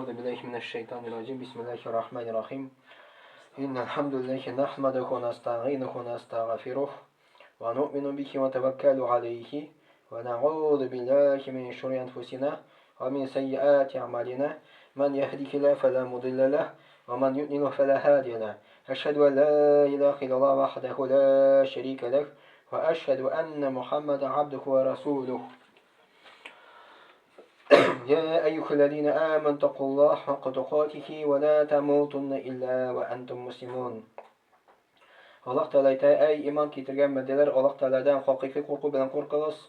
Әгъузу биллахи минәш шайтанир раҗим. Бисмиллахир рахманир рахим. Иннал хамдулиллахи нахмадуху ва настагыйнуху ва настагъфирух ва нуъмину бихи ва таваккалу алейхи ва нагъузу биллахи мин шурури анфусина ва мин сайyiати а'малина. Ман яхдихиллаху фала мудилля лах ва ман юдлил фала хадия лах. Ашһаду ан ла илаха иллаллах вахдаху ла шарика лах ва ашһаду анна Мухаммадан абдуху ва расулух. يا أيها الذين آمنوا اتقوا الله حق تقاته ولا تموتن إلا وأنتم مسلمون. Аллаһ Тәгалә әйтә, әй иман китергән бәндәләр, Аллаһ Тәгаләдән хакыйкый курку белән куркыгыз,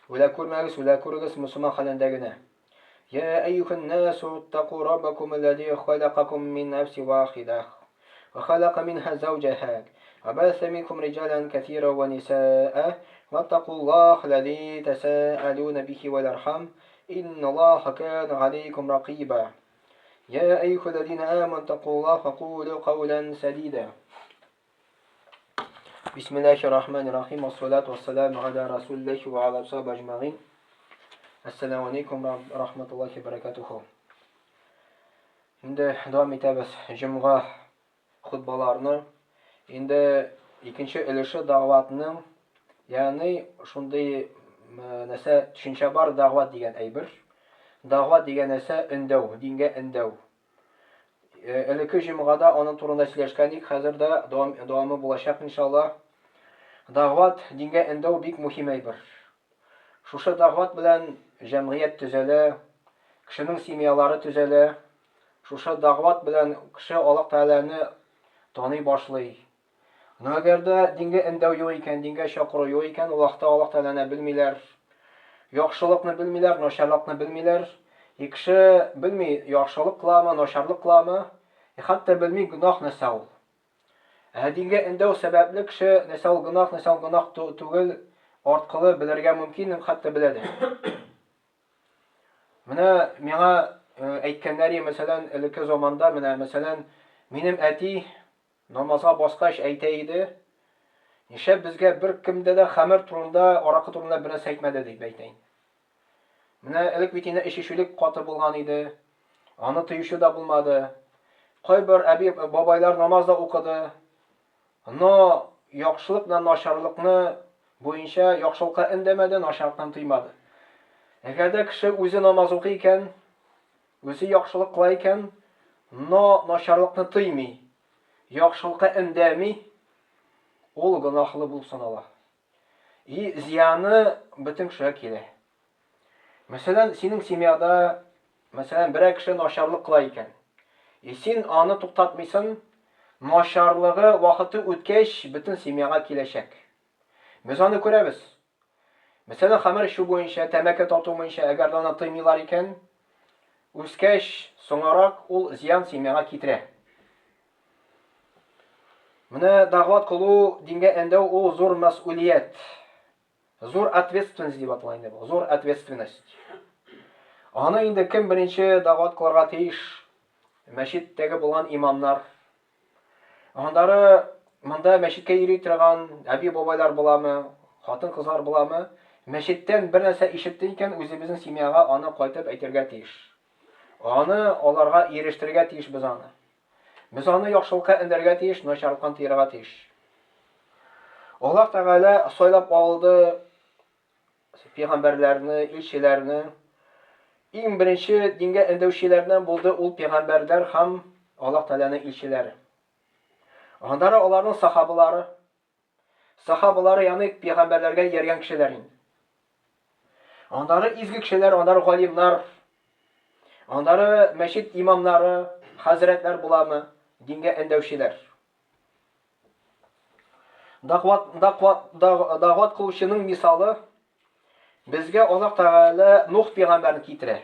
үлә күрмәгез, үлә күрегез мөселман хәлендә генә. Я әйюһән насу иттаку раббакум аллази халакакум мин нафси вахида ва халака минха зауҗаха ва баса минкум риҗалан кәсира ва нисаа ваттакуллаһ аллази тасаалуна бихи вал архам инналлаһа кана алейкум ракиба. Я әйюһәлләзина аману иттакуллаһ ва кулу каулян садида. Бисмиллахи рахмани рахим. Вассалату вассаламу аля расулиллахи ва аля асхаби аджмаин. Ассаламу алейкум рахматуллахи баракатуху. Инде дәвам итәбез җомга хутбаларны. Инде икенче өлеше дәгъватның, ягъни шундый нәрсә төшенчә бар, дәгъват дигән әйбер. Дәгъват дигән нәрсә өндәү, дингә өндәү. Элекке җомгада аның турында сөйләшкән идек, хәзер дә дәвамы булачак иншалла. Дәгъват, дингә өндәү бик мөһим әйбер. Шушы дәгъват белән җәмгыять төзәлә, кешенең семьялары төзәлә. Шушы дәгъват белән кеше Аллаһ Тәгаләне таный башлый. Но әгәр дә дингә өндәү юк икән, дингә чакыру юк икән, ул вакытта Аллаһ Тәгаләне белмиләр. Яхшылыкны белмиләр, начарлыкны белмиләр. И кеше белми, яхшылык кыламы, начарлык кыламы, и хәтта белми гөнаһ нәрсә ул. Ә дингә өндәү сәбәпле кеше нәрсә ул гөнаһ, нәрсә ул гөнаһ түгел, арткылы белергә мөмкин, хәтта белә дә. Менә миңа әйткәннәр, мәсәлән, элекке заманда, менә, мәсәлән, минем әти Намазга баскач әйтә иде, Нишләп безгә беркемдә дә хәмер турында, аракы турында бернәрсә әйтмәде, дип әйтә инде. Менә элек бит инде эчүчелек каты булган иде. Аны тыючы да булмады. Кайбер әби бабайлар намаз да укыды. Но яхшылык белән начарлыкны буенча яхшылыкка эндәмәде, начарлыктан тыймады. Әгәр дә кеше үзе намаз укый икән, Үзе яхшылык кыла икән, но начарлыкны тыймый, яхшылыкка өндәми, ул гөнаһлы булып санала. И зыяны бөтен кешегә килә. Мәсәлән, синең семьяда, мәсәлән, берәр кеше начарлык кыла икән. И син аны туктатмыйсың, начарлыгы вакыты үткәч, бөтен семьяга киләчәк. Без аны күрәбез. Мәсәлән, хәмер эчү буенча, тәмәке тарту буенча, әгәр дә аны тыймыйлар икән, үскәч, соңарак ул зыян семьяга китерә. Менә дәгъват кылу, дингә өндәү ул зур мәсьүлият. Зур ответственность дип атала инде бу, зур ответственность. Аны инде кем беренче дәгъват кылырга тиеш? Мәчеттәге булган имамнар, Аннары монда мәчеткә йөри торган әби-бабайлар буламы, хатын-кызлар буламы, мәчеттән бер нәрсә ишетте икән, үзебезнең семьяга аны кайтып әйтергә тиеш. Аны аларга ирештерергә тиеш без аны. Без аны яхшылыкка өндәргә тиеш, начарлыктан тыярга тиеш. Аллаһ Тәгалә сайлап алды пәйгамбәрләрне, илчеләрне. Иң беренче дингә өндәүчеләрдән булды ул пәйгамбәрләр һәм Аллаһ Тәгаләнең илчеләре. Аннары аларның сахабалары. Сахабалары, ягъни пәйгамбәрләргә ияргән кешеләр инде. Аннары изге кешеләр, аннары галимнар, аннары мәчет имамнары, хәзрәтләр буламы, дингә өндәүчеләр. Дәгъват, дәгъват, дәгъват кылучының мисалы безгә Аллаһ Тәгалә Нух пәйгамбәрне китерә.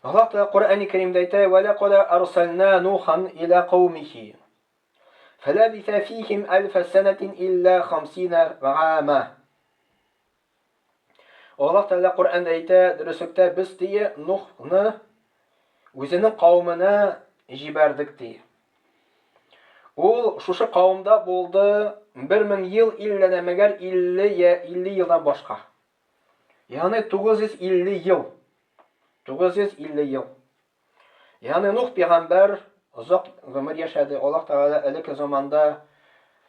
Аллаһ Тәгалә Коръәни Кәримдә әйтә: "Ва лакад арсална Нухан иля каумихи. Фалабиса фихим альфа санатин илля хамсина гама." Аллаһ Тәгалә Коръәндә әйтә, дөреслектә без дие Нухны үзенең кавеменә җибәрдек ди. Ул шушы кавымда булды 1000 ел иллә мәгәр 50 я 50 елдан башка. Ягъни 950 ел. 950 ел. Ягъни Нух пәйгамбәр озак гомер яшәде. Аллаһ Тәгалә элекке заманда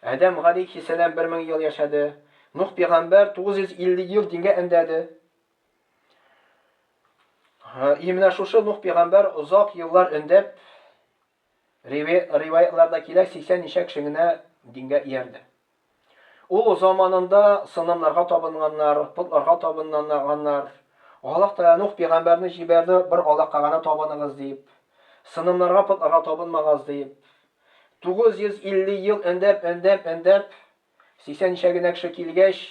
Адәм галәйһиссәлам 1000 ел яшәде. Нух пәйгамбәр 950 ел дингә өндәде. И менә шушы Нух пәйгамбәр озак еллар өндәп, риваятларда килә, 80 ничә кеше генә дингә иярде. Ул заманында сынымнарга табынганнар, потларга табынганнар. Аллаһ Тәгалә Нух пәйгамбәрне җибәрде, бер Аллаһка гына табыныгыз дип. Сынымнарга, потларга табынмагыз дип. 950 ел өндәп, өндәп, өндәп, 80 ничә генә кеше килгәч,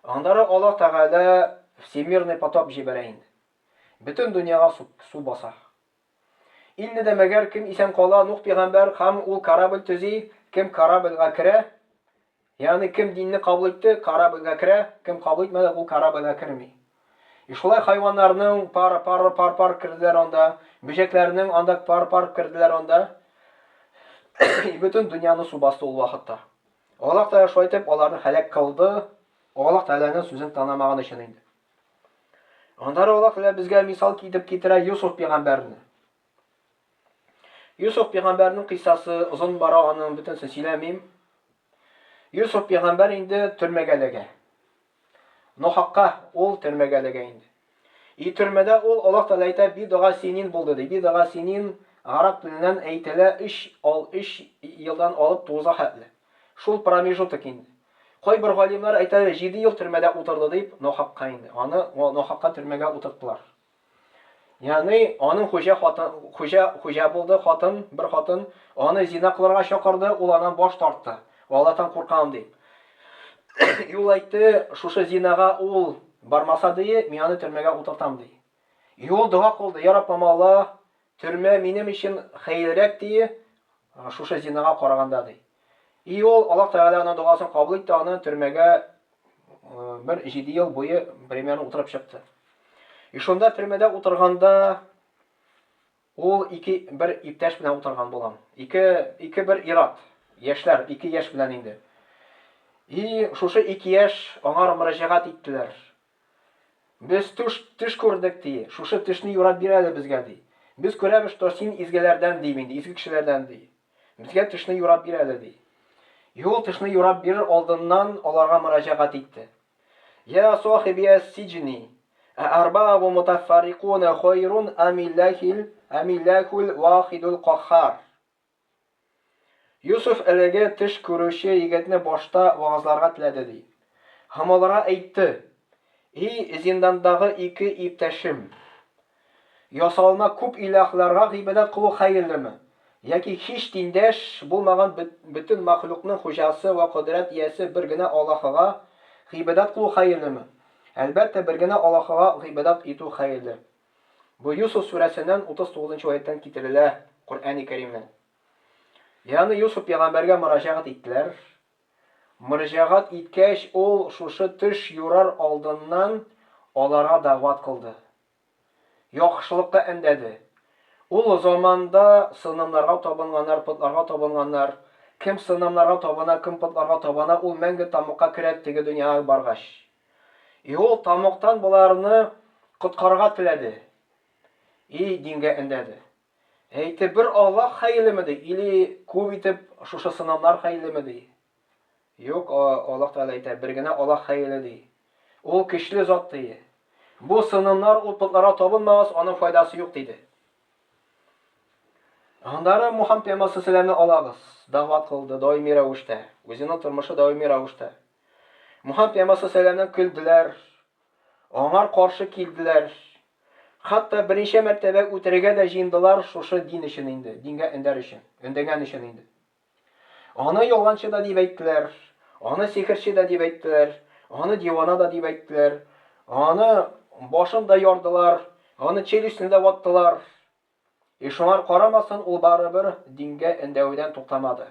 аннары Аллаһ Тәгалә всемирный потоп җибәрә инде. Бөтен дөньяга су, су баса. Инде дә мәгәр кем исән кала, Нух пәйгамбәр һәм ул корабль төзи, кем корабльгә керә, ягъни кем динне кабул итте, корабльгә керә, кем кабул итмәде, ул корабльгә керми. И шулай хайваннарның пар пар пар пар керделәр анда, бөҗәкләрнең анда пар пар керделәр анда. И бөтен дөньяны су басты ул вакытта. Аллаһ Тәгалә шулай итеп аларны һәлак кылды. Аллаһ Тәгаләнең сүзен танымаган өчен инде. Аннары Аллаһ Тәгалә безгә мисал китеп китерә Юсуф пәйгамбәрне. Юсуф пәйгамбәрнең кыйссасы озын бара, аның бөтенсен сөйләмим. Юсуф пәйгамбәр инде төрмәгә эләгә. Нохакка ул төрмәгә эләгә инде. И төрмәдә ул Аллаһ Тәгалә әйтә, бидга синин булды ди. Бидга синин араб теленнән әйтелә 3 ал 3 елдан алып 9-га хәтле. Шул промежуток инде. Кайбер галимнәр әйтәләр, җиде ел төрмәдә утырды дип, нахакка инде. Аны нахакка төрмәгә утырттылар. Ягъни аның хуҗа хатын, хуҗа хуҗа булды, хатын, бер хатын, аны зина кылырга чакырды, ул аннан баш тартты. Аллаһтан куркам дип. Юл әйтте, шушы зинага ул бармаса ди, мин аны төрмәгә утыртам ди. И ул дога кылды, Я Раббым Аллаһ, төрмә минем өчен хәерлерәк ди, шушы зинага караганда ди. И ул Аллаһ Тәгалә аның догасын кабул итте, аны төрмәгә бер 7 ел буе примерно утырып чыкты. И шунда төрмәдә утырганда ул ике бер иптәш белән утырган булган. Ике ике бер ират, яшьләр, ике яшь белән инде. И шушы ике яшь аңар мөрәҗәгать иттеләр. Без төш, төш күрдек, ди. Шушы төшне юрап бир әле безгә, ди. Без күрәбез, что син изгеләрдән, ди инде, изге кешеләрдән, ди. Безгә төшне юрап бир әле, ди. И ул төшне юрап бирер алдыннан аларга мөрәҗәгать итте. Я сахиби әс-сиҗни, ә арбабу мутаффарикуна хайрун амиллахил амиллахул вахидул каххар. Юсуф әлеге төш күрүче егетне башта вагазларга теләде, ди. Һәм аларга әйтте, И зиндандагы ике иптәшем! Ясалма күп илаһларга гыйбадәт кылу хәерлеме, яки һич тиңдәш булмаган бөтен мәхлукның хуҗасы вә кодрәт иясе бер генә Аллаһыга гыйбадәт кылу хәерлеме? Әлбәттә, бер генә Аллаһыга гыйбадәт итү хәерле. Бу Юсуф сүрәсеннән 39 нчы аяттан китерелә Коръәни Кәримнең. Ягъни Юсуф пәйгамбәргә мөрәҗәгать иттеләр. Мөрәҗәгать иткәч, ул шушы төш юрар алдыннан аларга дәгъват кылды. Яхшылыкка өндәде. Ул заманда сынымнарга табынганнар, потларга табынганнар. Кем сынымнарга табына, кем потларга табына, ул мәңге тамукка керә теге дөньяга баргач. И ул тамуктан боларны коткарырга теләде. И дингә өндәде. Әйтте, бер Аллаһ хәерлеме ди, или күп итеп шушы сынамнар хәерлеме ди. Юк, Аллаһ Тәгалә әйтә, бер генә Аллаһ хәерле ди. Ул көчле зат ди. Бу сынымнар ул потларга табынмагыз, аның файдасы юк диде. Аннары Мухаммад пәйгамбәр саллаллаһу алабыз. Дәгъват кылды даими рәвештә. Үзенең тормышы даими рәвештә. Мухаммад пәйгамбәр саллаллаһу көлделәр. Аңар каршы килделәр. Хәтта берничә мәртәбә үтерергә дә җыендылар шушы дин өчен инде, дингә өндәр өчен, өндәгән өчен инде. Аны ялганчы да дип әйттеләр, аны сихерче дә дип әйттеләр, аны дивана да дип әйттеләр, аны башын да ярдылар, аны челюстен дә ваттылар. И шуңар карамастан ул барыбер дингә өндәүдән туктамады.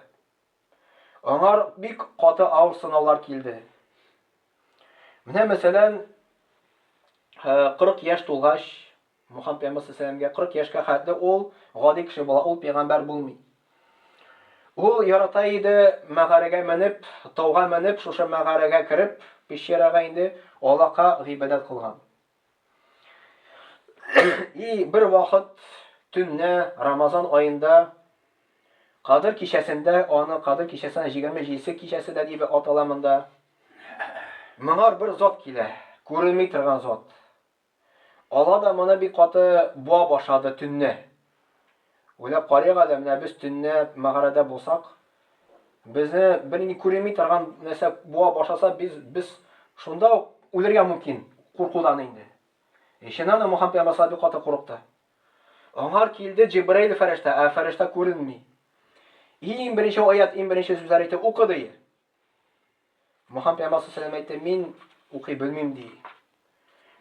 Аңар бик каты авыр сынаулар килде. Менә мәсәлән, 40 яшь тулгач, Мухаммад пәйгамбәр саллаллаһу 40 яшькә хәтле ул гади кеше була, ул пәйгамбәр булмый. Ул ярата иде мәгарәгә менеп, тауга менеп, шушы мәгарәгә кереп, пещерага инде Аллаһка гыйбадәт кылган. И бер вакыт төнне Рамазан аенда Кадер кичәсендә, аны Кадер кичәсенә 27 кичәсе дә дип атала монда. Моңар бер зат килә, күренми торган зат. Ала да моны бик каты буа башлады төнне. Уйлап карыйк әле, менә без төнне мәгарәдә булсак, безне берни күренми торган нәрсә буа башласа, без без шунда ук үлергә мөмкин, куркудан инде. И чыннан да Мухаммад пәйгамбәр бик каты курыкты. Аңар килде Җибраил фәрештә, ә фәрештә күренми. Иң беренче аят, иң беренче сүзләр әйтте, укы ди. Мухаммад пәйгамбәр саллаллаху әйтте, мин укый белмим ди.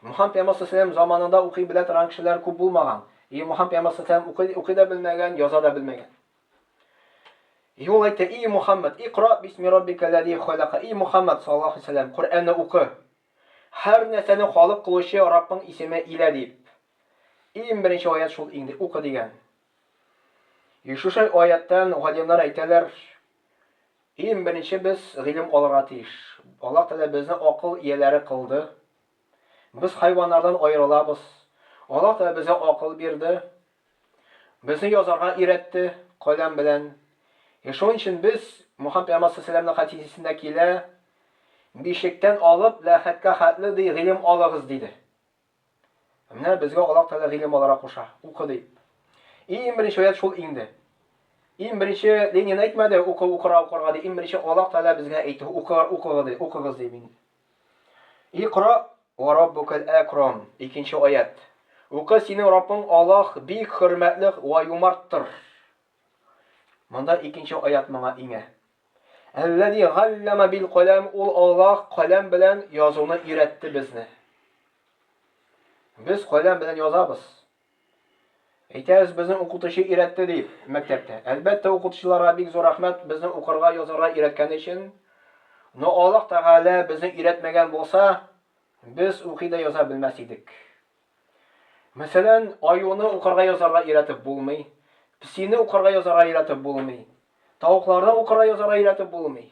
Мухаммад пәйгамбәр саллаллаху заманында укый белә торган кешеләр күп булмаган. И Мухаммад пәйгамбәр саллаллаху укый, укый да белмәгән, яза да белмәгән. И ул әйтте, и Мухаммад, икра бисми раббика ләзи халака. И Мухаммад саллаллаху алейһи вәсәлләм, Коръәнне укы. Һәр нәрсәне халык кылучы Раббың исеме илә дип. Иң беренче аят шул инде, укы дигән. И шушы аяттан галимнәр әйтәләр, иң беренче без гыйлем алырга тиеш. Аллаһ Тәгалә безне акыл ияләре кылды. Без хайваннардан аерылабыз. Аллаһ Тәгалә безгә акыл бирде. Безне язарга өйрәтте каләм белән. И шуның өчен без Мухаммад пәйгамбәр саллаллаху алейһи хәдисендә килә, бишектән алып ләхәткә хәтле ди гыйлем алыгыз диде. Менә безгә Аллаһ Тәгалә гыйлем алырга куша, укы дип. Иң беренче аят шул иңде. Иң беренче Ленин әйтмәде, укы, укырга, укырга ди. Иң беренче Аллаһ Тәгалә безгә әйтте, укы, укыгыз ди, укыгыз ди инде. Икра ва раббукал акрам. Икенче аят. Укы, синең Раббың Аллаһ бик хөрмәтле ва юмарттыр. Монда икенче аят моңа иңә. Әлләзи галлама бил каләм, ул Аллаһ каләм белән язуны өйрәтте безне. Без каләм белән язабыз. Әйтәбез, безне укытучы өйрәтте дип мәктәптә. Әлбәттә, укытучыларга бик зур рәхмәт, безне укырга, язарга өйрәткән өчен. Но Аллаһ Тәгалә безне өйрәтмәгән булса, без укый да яза белмәс идек. Мәсәлән, аюны укырга язарга өйрәтеп булмый, песине укырга язарга өйрәтеп булмый, тавыкларны укырга язарга өйрәтеп булмый.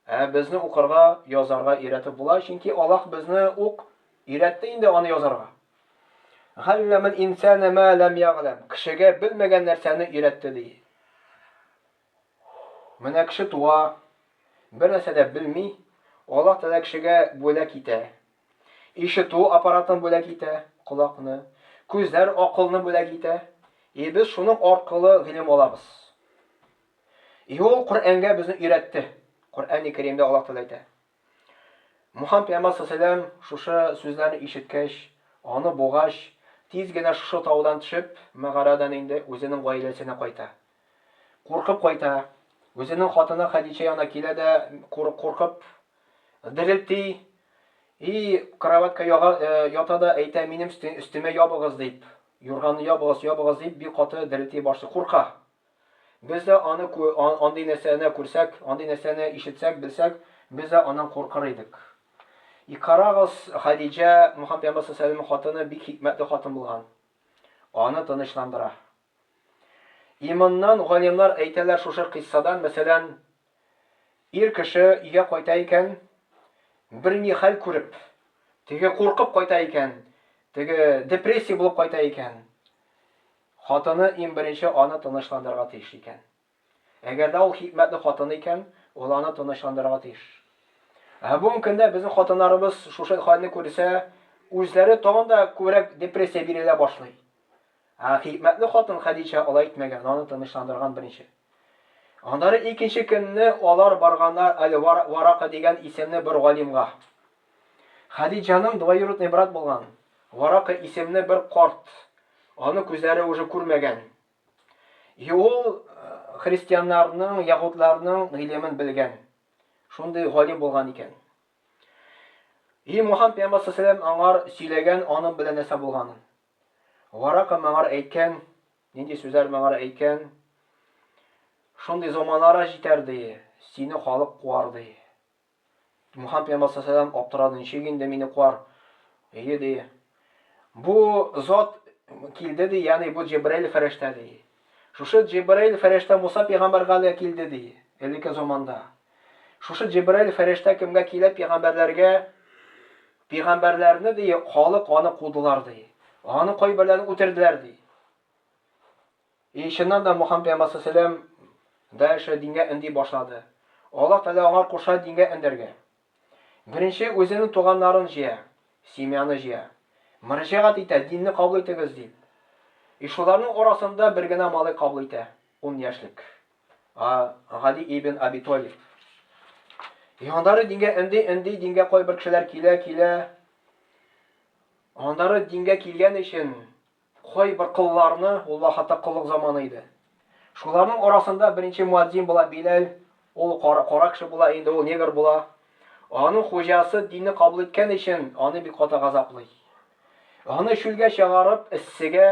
Ә безне укырга, язарга өйрәтеп була, чөнки Аллаһ безне ук өйрәтте инде аны язарга. Галләмәл инсана ма ләм ягъләм. Кешегә белмәгән нәрсәне өйрәтте ди. Менә кеше туа, бер нәрсә дә белми, Аллаһ Тәгалә кешегә бүләк итә. Ишетү аппаратын бүләк итә, колакны, күзләр акылны бүләк итә. И без шуның аркылы гыйлем алабыз. И ул Коръәнгә безне өйрәтте. Коръәни Кәримдә Аллаһ Тәгалә әйтә. Мухаммад пәйгамбәр саллаллаху шушы сүзләрне ишеткәч, аны бугач, тиз генә шушы таудан төшеп, мәгарәдән инде үзенең гаиләсенә кайта. Куркып кайта. Үзенең хатыны Хәдичә янына килә дә, куркып, дерелти, и кроватька яга, э, ята да әйтә, минем өстемә ябыгыз дип. Юрганны ябыгыз, ябыгыз дип, бик каты дерелти башлый. Курка. Без дә аны андый нәрсәне күрсәк, андый нәрсәне ишетсәк, белсәк, без дә аннан куркыр идек. И карагыз, Хадиҗә, Мөхәммәд пәйгамбәр саллаллаху хатыны бик хикмәтле хатын булган. Аны тынычландыра. И моннан галимнар әйтәләр шушы кыйссадан, мәсәлән, ир кеше өйгә кайта икән, бер ни хәл күреп, теге куркып кайта икән, теге депрессия булып кайта икән, Хатыны иң беренче аны тынычландырырга тиеш икән. Әгәр дә ул хикмәтле хатын икән, ул аны тынычландырырга тиеш. Ә бүгенге көндә безнең хатыннарыбыз шушы хәлне күрсә, үзләре тагын да күбрәк депрессия бирелә башлый. Ә хикмәтле хатын Хәдичә алай итмәгән, аны тынычландырган беренче. Аннары икенче көнне алар барганнар Әл-Варака дигән исемле бер галимга. Хәдиҗаның двоюродный брат булган Варака исемле бер карт, аны күзләре уже күрмәгән. И ул э, христианнарның, ягудларның гыйлемен белгән. Шундый галим булган икән. И Мухаммад пәйгамбәр саллаллаху аңар сөйләгән аның белән нәрсә булганын. Варака моңар әйткән, нинди сүзләр моңар әйткән? Шундый заманнара җитәр ди, сине халык куар ди. Мухаммад пәйгамбәр саллаллаху аптырады, ничек инде мине куар? Әйе ди. Бу зат килде ди, ягъни бу Җибраил фәрештә ди. Шушы Җибраил фәрештә Муса пәйгамбәргә дә килде ди, элекке заманда. Шушы Җибраил фәрештә кемгә килә пәйгамбәрләргә? Пәйгамбәрләрне ди, халык аны кудылар ди. Аны кайберләрен үтерделәр, ди. И чыннан да Мухаммад пәйгамбәр саллаллаху дальше дингә өнди башлады. Аллаһ Тәгалә аңа куша дингә өндәргә. Беренче үзенең туганнарын җыя, семьяны җыя. Мөрәҗәгать итә, динне кабул итегез дип. И шуларның арасында бер генә малай кабул итә, 10 яшьлек. А Гали ибн Аби Талиб. И аннары дингә өнди, өнди, дингә кайбер кешеләр килә, килә. Аннары дингә килгән өчен Кайбер колларны, ул вакытта коллык заманы иде. Шуларның арасында беренче муадзин була Биләл, ул кара, кара кеше була инде, ул негр була. Аның хуҗасы динне кабул иткән өчен аны бик каты газаплый. Аны чүлгә чыгарып, эссегә,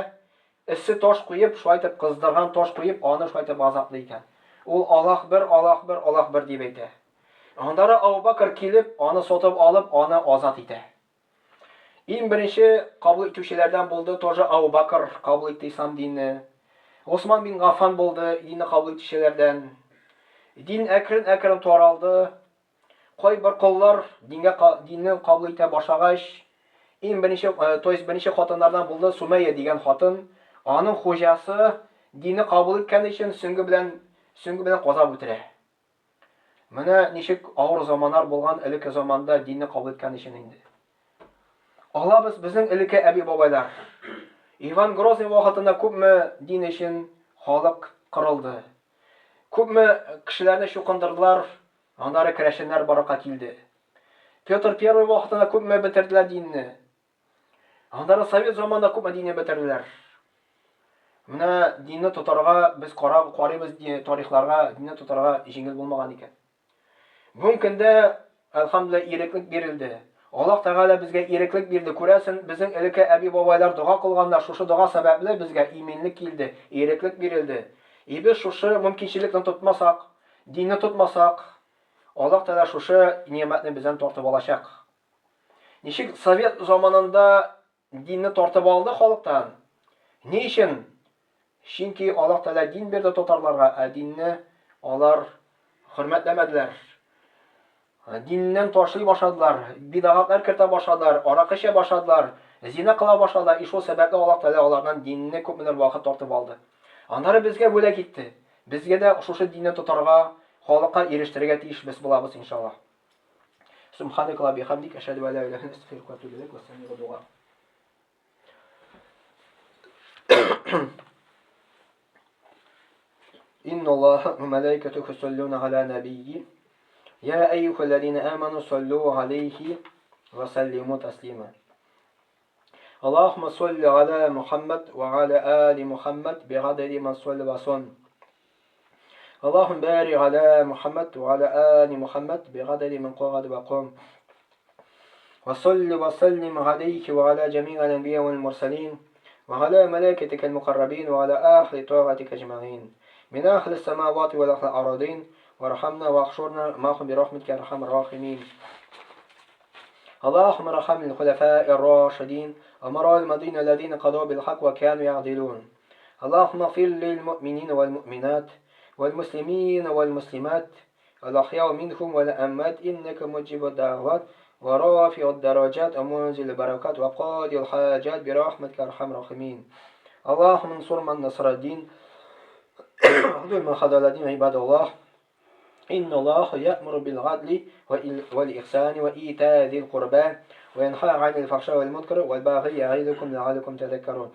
эссе таш куеп, шулай итеп кыздырган таш куеп, аны шулай итеп газаплый икән. Ул Аллаһ бер, Аллаһ бер, Аллаһ бер дип әйтә. Аннары Абу Бакр килеп, аны сатып алып, аны азат итә. Иң беренче кабул итүчеләрдән булды тоже Абу Бакр кабул итте ислам динне. Госман бин Гаффан булды динне кабул итүчеләрдән. Дин әкрен-әкрен таралды. Кайбер коллар дингә динне кабул итә башлагач, иң беренче, э, то есть беренче хатыннардан булды Сумәйя дигән хатын. Аның хуҗасы динне кабул иткән өчен сөңге белән сөңге белән казап үтерә. Менә ничек авыр заманнар булган элекке заманда динне кабул иткән өчен инде. Алабыз безнең элекке әби-бабайлар. Иван Грозный вакытында күпме дин өчен халык кырылды. Күпме кешеләрне чукындырдылар, аннары керәшеннәр барлыкка килде. Петр I вакытында күпме бетерделәр динне. Аннары совет заманында күпме динне бетерделәр. Менә динне тотарга без карап карыйбыз тарихларга, динне тотарга җиңел булмаган икән. Бүгенге көндә әлхәмдүлилләһ иреклек бирелде. Аллаһ Тәгалә безгә иреклек бирде. Күрәсең, безнең элекке әби-бабайлар дога кылганнар, шушы дога сәбәпле безгә иминлек килде, иреклек бирелде. И без шушы мөмкинчелекне тотмасак, динне тотмасак, Аллаһ Тәгалә шушы нигъмәтне бездән тартып алачак. Ничек совет заманында динне тартып алды халыктан? Ни өчен? Чөнки Аллаһ Тәгалә дин бирде татарларга, ә динне алар хөрмәтләмәделәр. Диннән ташлый башладылар, бидагатлар кертә башладылар, аракы эчә башладылар, зина кыла башладылар. И шул сәбәпле Аллаһ Тәгалә алардан динне күпмедер вакыт тартып алды. Аннары безгә бүләк итте. Безгә дә шушы динне тотарга, халыкка ирештерергә тиешбез булабыз, иншаллаһ. Субханакалла бихамдик, әшһәдү ва ла илаһа илля астагфирука ва атубу иләйк. Вассаламу дуа. إن الله وملائكته يصلون على نبيه يا أيها الذين آمنوا صلوا عليه وسلموا تسليما اللهم صل على محمد وعلى آل محمد بعدد من صلى وسلم اللهم بارك على محمد وعلى آل محمد بعدد من قعد وقام وصل وسلم عليه وعلى جميع الأنبياء والمرسلين وعلى ملائكتك المقربين وعلى أهل طاعتك أجمعين من أهل السماوات والأهل الأراضين وارحمنا واحشرنا معهم برحمتك يا أرحم الراحمين اللهم ارحم الخلفاء الراشدين أمراء المدينة الذين قضوا بالحق وكانوا يعدلون اللهم اغفر للمؤمنين والمؤمنات والمسلمين والمسلمات الأحياء منهم والأموات إنك مجيب الدعوات ورافع الدرجات ومنزل البركات وقاضي الحاجات برحمتك أرحم الراحمين اللهم انصر من نصر الدين واخذل من خذل الدين عباد الله إن الله يأمر بالعدل والإحسان وإيتاء ذي القربى وينهى عن الفحشاء والمنكر والبغي يعظكم لعلكم تذكرون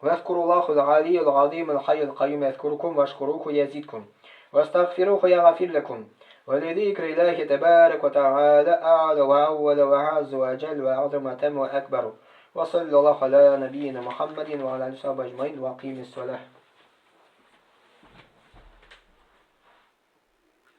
واذكروا الله العلي العظيم الحي القيوم يذكركم واشكروه يزيدكم واستغفروه يغفر لكم ولذكر الله تبارك وتعالى أعلى وأول وأعز وأجل وأعظم وأتم وأكبر وصلى الله على نبينا محمد وعلى آله وصحبه أجمعين وأقيم الصلاة.